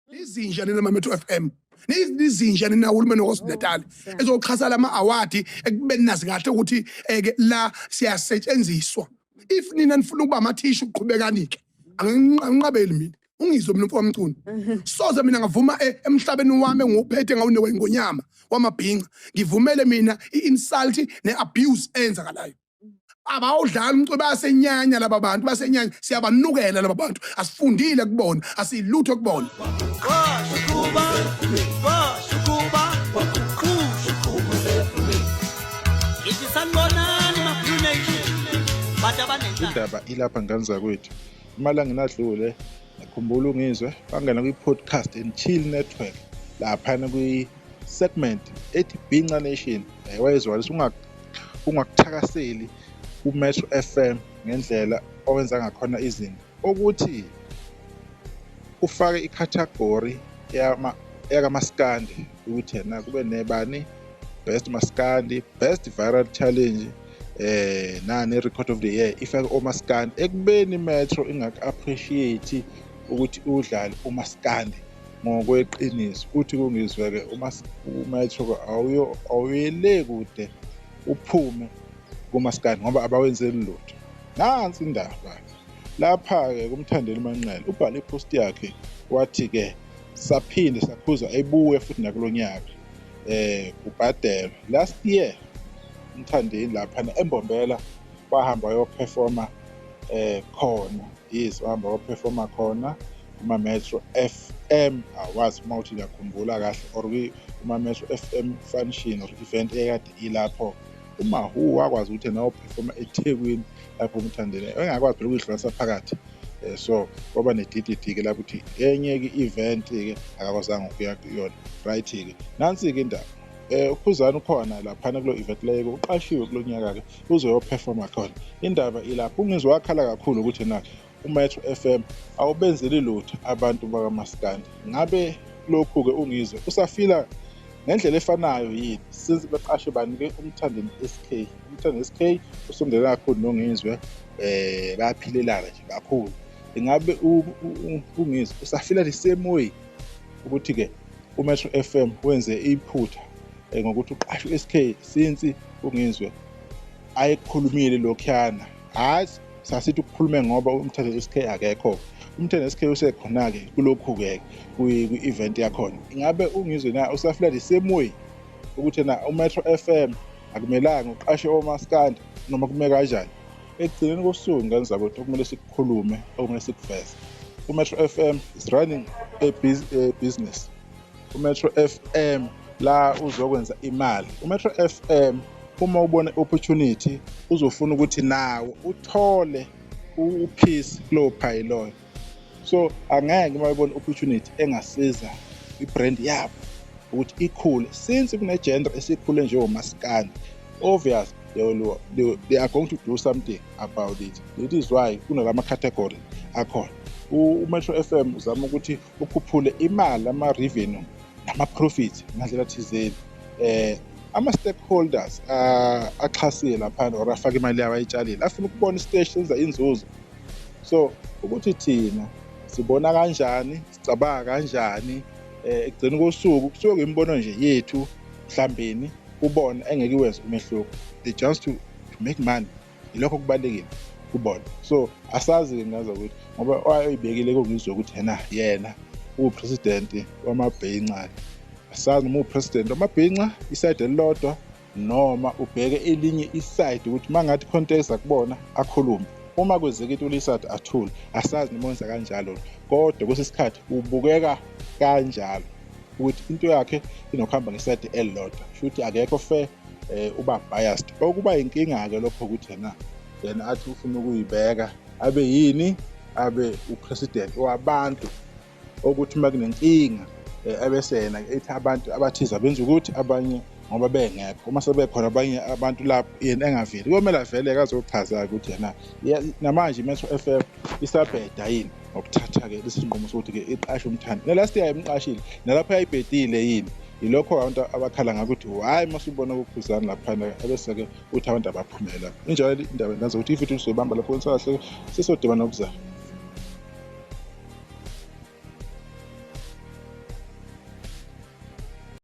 Izinja nina ma-Metro FM, nizinja nina uhulumeni waKwaZulu-Natal ezoxhasa lama award ekubeni nazi kahle ukuthi ke la siyasetshenziswa. If nina nifuna ukuba amathisha, uqhubekani-ke, anginqabeli mina. Ungizwe mina, mfowami Mchunu, soze mina ngavuma emhlabeni wami engiwuphethe ngawunikwa ingonyama wamabhinca, ngivumele mina i-insult ne-abuse eyenzakalayo. Abawudlala umculo, bayasenyanya laba bantu, basenyanya, siyabanukela laba bantu. Asifundile kubona, asilutho kubona. Shukuba, shukuba, shukuba. Ngithi sanibonani ma-Blue Nation. Bantu abanenhlanhla. Indaba ilapha, ngane zakwethu. Emalangeni adlule, ngikhumbula ungizwe bangena kwi-Podcast and Chill Network laphana kwi-segment ethi Bhinca Nation. Wayezwakalisa ungakuthakaseli ku-Metro FM ngendlela owenza ngakhona izinto, ukuthi ufake i-category yakamaskandi, ukuthi yena kube nebani, best maskandi, best viral challenge, nani record of the year, ifake omaskandi, ekubeni Metro ingak-appreciate ukuthi udlale umaskandi ngokweqiniso. Uthi kungizwe-ke uMetro awuyele kude uphume kumaskandi ngoba abawenzeli lutho. Nansi indaba lapha-ke, kuMthandeni Manqele ubhale i-post yakhe, wathi-ke saphinde sakhuza ebuye futhi nakulo nyaka kubhadelwe. Last year uMthandeni laphana eMbombela wahamba wayoperforma khona. Yes, wahamba wayoperforma khona kuma-Metro FM Awards, uma uthi ngiyakhumbula kahle, or kuma-Metro FM function or event ekade ilapho. UMahu wakwazi ukuthi yena wayoperforma eThekwini lapho uMthandeni engakwazi phela ukuyidlulisa phakathi. So kwaba ne-DDD-ke lapho, ukuthi enye-ke i-event-ke akakwazanga ukuya kuyona. Right-ke, nansi-ke indaba. Ukhuzani ukhona laphana kulo event leyo, uqashiwe kulo nyaka-ke, uzoyoperforma khona. Indaba ilapho, ungizwe wakhala kakhulu ukuthi na uMetro FM awubenzeli lutho abantu bakamaskandi. Ngabe lokhu-ke ungizwe usafila ngendlela efanayo yini since beqashe bani-ke uMthandeni SK? UMthandeni SK usondelene kakhulu noNgizwe, bayaphilelana nje kakhulu. Ingabe ungizwe usafila the same way ukuthi-ke uMetro FM wenze iphutha ngokuthi uqashe u-SK, since ungizwe ayekhulumile lokhuyana? Hhayi, sasithi ukukhulume ngoba uMthandeni SK akekho. UMthandeni SK usekhona-ke kulokhu-ke kwi-event yakhona. Ingabe ungizwe na usafila the same way ukuthi na uMetro FM akumelanga uqashe omaskandi, noma kume kanjani? Ekugcineni kosuku, ngane zakwethu, okumele sikukhulume, okumele sikuveze, uMetro FM is running a business. UMetro FM la uzokwenza imali. UMetro FM uma ubona i-opportunity uzofuna ukuthi nawe uthole u-piece kulowo pie loyo. So angeke uma bebona i-opportunity engasiza i-brand yabo ukuthi ikhule, since kune-genre esikhule njengomaskandi, obvious they are going to do something about it. That is why kunalama category akhona. UMetro FM uzama ukuthi ukhuphule imali, ama-revenue nama-profit ngandlela thizeni. Ama-stakeholders axhasile laphana or afake imali yawo ayitshalile afuna ukubona isiteshi senza inzuzo. So ukuthi thina sibona kanjani, sicabanga kanjani, ekugcina kosuku kusuke kuyimibono nje yethu, mhlambeni kubona engeke iwenze umehluko. They just to make money, ilokho kubalulekile kubona. So asazi-ke ngaza ukuthi ngoba wayeyibekile kungizwe ukuthi yena uwupresident wamabhinca. Asazi noma uwupresident wamabhinca i-side elilodwa noma ubheke elinye i-side, ukuthi uma ngathi khona into eza kubona akhulume, uma kwenzeka into kule-side athule. Asazi noma wenza kanjalo, kodwa kwesinye isikhathi ubukeka kanjalo ukuthi into yakhe inokuhamba nge-side elilodwa, kusho ukuthi akekho fair, uba biased. Okuba inkinga-ke lokho ukuthi yena athi ufuna ukuyibeka abe yini, abe upresident wabantu, ukuthi uma kunenkinga ebese yena ethi abantu abathize abenza ukuthi abanye ngoba bengekho. Uma sebekhona abanye abantu lapho, yena engaveli, kuyomele avele-ke azochaza-ke ukuthi yena namanje i-Metro FM isabheda yini ngokuthatha-ke lesi sinqumo sokuthi-ke iqashe uMthandi. Na-last year imqashile, nalapho yayibhedile yini? Yilokho abantu abakhala ngakho ukuthi hhayi, uma usubona kukhuzani laphana, ebese-ke uthi abantu abaphumele lapho. Injalo indaba, ngazi ukuthi ividiyo sizoyibamba lapho. Kwenza kahle, sisodibana nokuzayo.